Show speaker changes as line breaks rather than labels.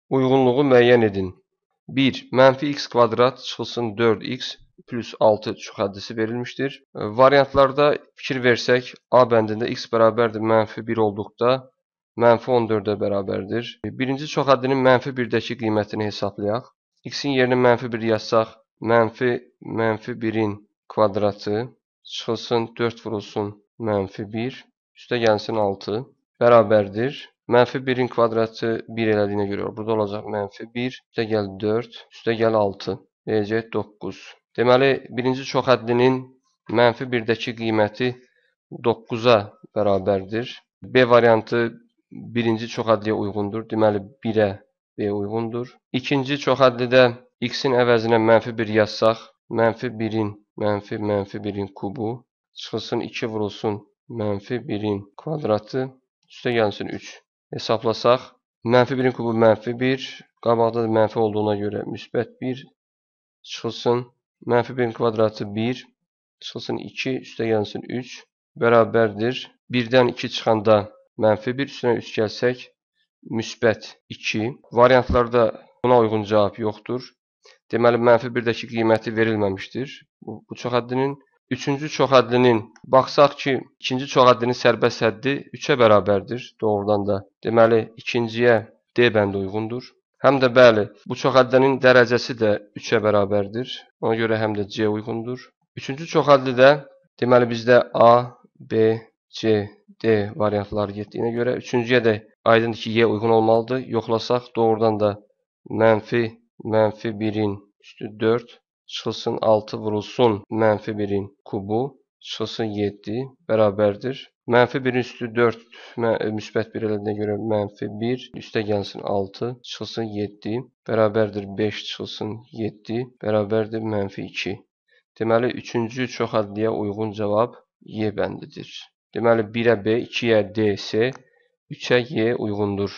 Uyğunluğu müəyyən edin. 1. Mənfi x kvadrat çıxılsın 4x plus 6 çoxhəddisi verilmişdir. Variantlarda fikir versək, A bəndində x bərabərdir mənfi 1 olduqda mənfi 14-ə bərabərdir. Birinci çoxhəddinin mənfi 1-dəki qiymətini hesablayaq. X-in yerinə mənfi 1 yazsaq, mənfi mənfi 1-in kvadratı çıxılsın 4 vurulsun mənfi 1, üstə gəlsin 6 bərabərdir. Mənfi 1-in kvadratı 1 elədiyinə görə burada olacaq mənfi 1, üstə gəl 4, üstə gəl 6, verəcək 9. Deməli, birinci çoxhəddinin mənfi 1-dəki qiyməti 9-a bərabərdir. B variantı birinci çoxhədliyə uyğundur. Deməli, 1-ə B uyğundur. İkinci çoxhədlidə x-in əvəzinə mənfi 1 yazsaq, mənfi 1-in mənfi mənfi 1-in kubu çıxılsın 2 vurulsun mənfi 1-in kvadratı, üstə gəlsin 3. Hesablasaq, mənfi 1-in kubu mənfi 1, qabaqda da mənfi olduğuna görə müsbət 1 çıxılsın, mənfi 1-in kvadratı 1, çıxılsın 2, üstə gəlsin 3, bərabərdir. 1-dən 2 çıxanda mənfi 1, üstünə 3 gəlsək, müsbət 2. Variantlarda buna uyğun cavab yoxdur. Deməli, mənfi 1-dəki qiyməti verilməmişdir bu çoxhəddinin. Üçüncü çoxhəddinin, baxsaq ki, ikinci çoxhəddinin sərbəst həddi 3-ə bərabərdir doğrudan da. Deməli, ikinciyə D bəndi uyğundur. Həm də bəli, bu çoxhəddinin dərəcəsi də 3-ə bərabərdir. Ona görə həm də C uyğundur. Üçüncü çoxhəddidə, deməli, bizdə A, B, C, D variantları getdiyinə görə üçüncüyə də aydındır ki, Y uyğun olmalıdır. Yoxlasaq, doğrudan da mənfi, mənfi 1-in üstü 4, çıxılsın 6 vurulsun mənfi 1-in kubu, çıxılsın 7 bərabərdir. Mənfi 1-in üstü 4, müsbət 1 elədiyinə görə mənfi 1, üstə gəlsin 6, çıxılsın 7, bərabərdir 5, çıxılsın 7, bərabərdir mənfi 2. Deməli, üçüncü çoxhədliyə uyğun cavab Y bəndidir. Deməli, 1-ə B, 2-yə D, C, 3-ə Y uyğundur.